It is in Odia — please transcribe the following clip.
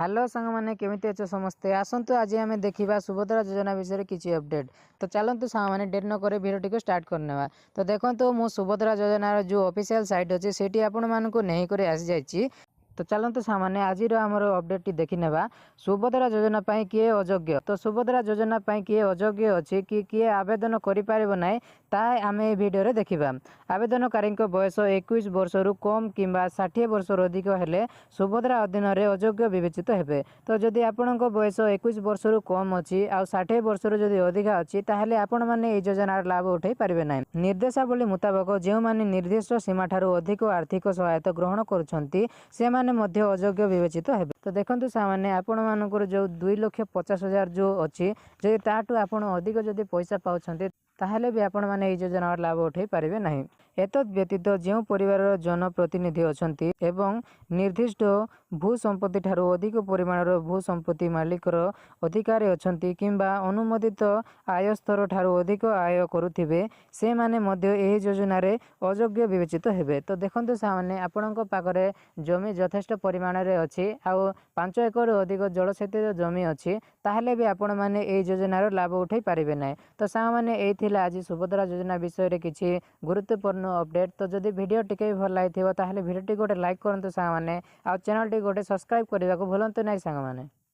ହ୍ୟାଲୋ ସାଙ୍ଗମାନେ, କେମିତି ଅଛ ସମସ୍ତେ? ଆସନ୍ତୁ, ଆଜି ଆମେ ଦେଖିବା ସୁଭଦ୍ରା ଯୋଜନା ବିଷୟରେ କିଛି ଅପଡ଼େଟ୍। ତ ଚାଲନ୍ତୁ ସାଙ୍ଗମାନେ, ଡେରି ନକରି ଭିଡ଼ିଓଟିକୁ ଷ୍ଟାର୍ଟ କରିନେବା। ତ ଦେଖନ୍ତୁ, ମୁଁ ସୁଭଦ୍ରା ଯୋଜନାର ଯେଉଁ ଅଫିସିଆଲ୍ ସାଇଟ୍ ଅଛି, ସେଇଠି ଆପଣମାନଙ୍କୁ ନେଇକରି ଆସିଯାଇଛି। ତ ଚାଲନ୍ତୁ ସାଙ୍ଗମାନେ, ଆଜିର ଆମର ଅପଡ଼େଟ୍ଟି ଦେଖିନେବା। ସୁଭଦ୍ରା ଯୋଜନା ପାଇଁ କିଏ ଅଯୋଗ୍ୟ? ତ ସୁଭଦ୍ରା ଯୋଜନା ପାଇଁ କିଏ ଅଯୋଗ୍ୟ ଅଛି କି କିଏ ଆବେଦନ କରିପାରିବ ନାହିଁ, ତାହା ଆମେ ଏହି ଭିଡ଼ିଓରେ ଦେଖିବା। ଆବେଦନକାରୀଙ୍କ ବୟସ 21 ବର୍ଷରୁ କମ୍ କିମ୍ବା 60 ବର୍ଷରୁ ଅଧିକ ହେଲେ ସୁଭଦ୍ରା ଅଧୀନରେ ଅଯୋଗ୍ୟ ବିବେଚିତ ହେବେ। ତ ଯଦି ଆପଣଙ୍କ ବୟସ 21 ବର୍ଷରୁ କମ୍ ଅଛି ଆଉ 60 ବର୍ଷରୁ ଯଦି ଅଧିକା ଅଛି, ତାହେଲେ ଆପଣମାନେ ଏହି ଯୋଜନାର ଲାଭ ଉଠାଇ ପାରିବେ ନାହିଁ। ନିର୍ଦ୍ଦେଶାବଳୀ ମୁତାବକ, ଯେଉଁମାନେ ନିର୍ଦ୍ଦିଷ୍ଟ ସୀମାଠାରୁ ଅଧିକ ଆର୍ଥିକ ସହାୟତା ଗ୍ରହଣ କରୁଛନ୍ତି, ସେମାନେ ମଧ୍ୟ ଅଯୋଗ୍ୟ ବିବେଚିତ ହେବେ। ତ ଦେଖନ୍ତୁ ସାଙ୍ଗମାନେ, ଆପଣମାନଙ୍କର ଯେଉଁ 2,50,000 ଯେଉଁ ଅଛି, ଯଦି ତାଠୁ ଆପଣ ଅଧିକ ଯଦି ପଇସା ପାଉଛନ୍ତି, ତାହେଲେ ବି ଆପଣମାନେ ଏହି ଯୋଜନାର ଲାଭ ଉଠାଇ ପାରିବେ ନାହିଁ। ଏତଦ୍ ବ୍ୟତୀତ ଯେଉଁ ପରିବାରର ଜନପ୍ରତିନିଧି ଅଛନ୍ତି ଏବଂ ନିର୍ଦ୍ଦିଷ୍ଟ ଭୂ ସମ୍ପତ୍ତି ଠାରୁ ଅଧିକ ପରିମାଣର ଭୂ ସମ୍ପତ୍ତି ମାଲିକର ଅଧିକାରୀ ଅଛନ୍ତି କିମ୍ବା ଅନୁମୋଦିତ ଆୟ ସ୍ତର ଠାରୁ ଅଧିକ ଆୟ କରୁଥିବେ, ସେମାନେ ମଧ୍ୟ ଏହି ଯୋଜନାରେ ଅଯୋଗ୍ୟ ବିବେଚିତ ହେବେ। ତ ଦେଖନ୍ତୁ ସାଙ୍ଗମାନେ, ଆପଣଙ୍କ ପାଖରେ ଜମି ଯଥେଷ୍ଟ ପରିମାଣରେ ଅଛି ଆଉ 5 ଏକରରୁ ଅଧିକ ଜଳସେଚିତ ଜମି ଅଛି, ତାହେଲେ ବି ଆପଣମାନେ ଏହି ଯୋଜନାର ଲାଭ ଉଠାଇ ପାରିବେ ନାହିଁ। ତ ସାଙ୍ଗମାନେ, ଏଇ ଥିଲା ଆଜି ସୁଭଦ୍ରା ଯୋଜନା ବିଷୟରେ କିଛି ଗୁରୁତ୍ୱପୂର୍ଣ୍ଣ ଅପଡ଼େଟ୍। ତ ଯଦି ଭିଡ଼ିଓ ଟିକେ ବି ଭଲ ଲାଗିଥିବ, ତାହେଲେ ଭିଡ଼ିଓଟି ଗୋଟେ ଲାଇକ୍ କରନ୍ତୁ ସାଙ୍ଗମାନେ, ଆଉ ଚ୍ୟାନେଲଟି ଗୋଟେ ସବସ୍କ୍ରାଇବ୍ କରିବାକୁ ଭୁଲନ୍ତୁ ନାହିଁ ସାଙ୍ଗମାନେ।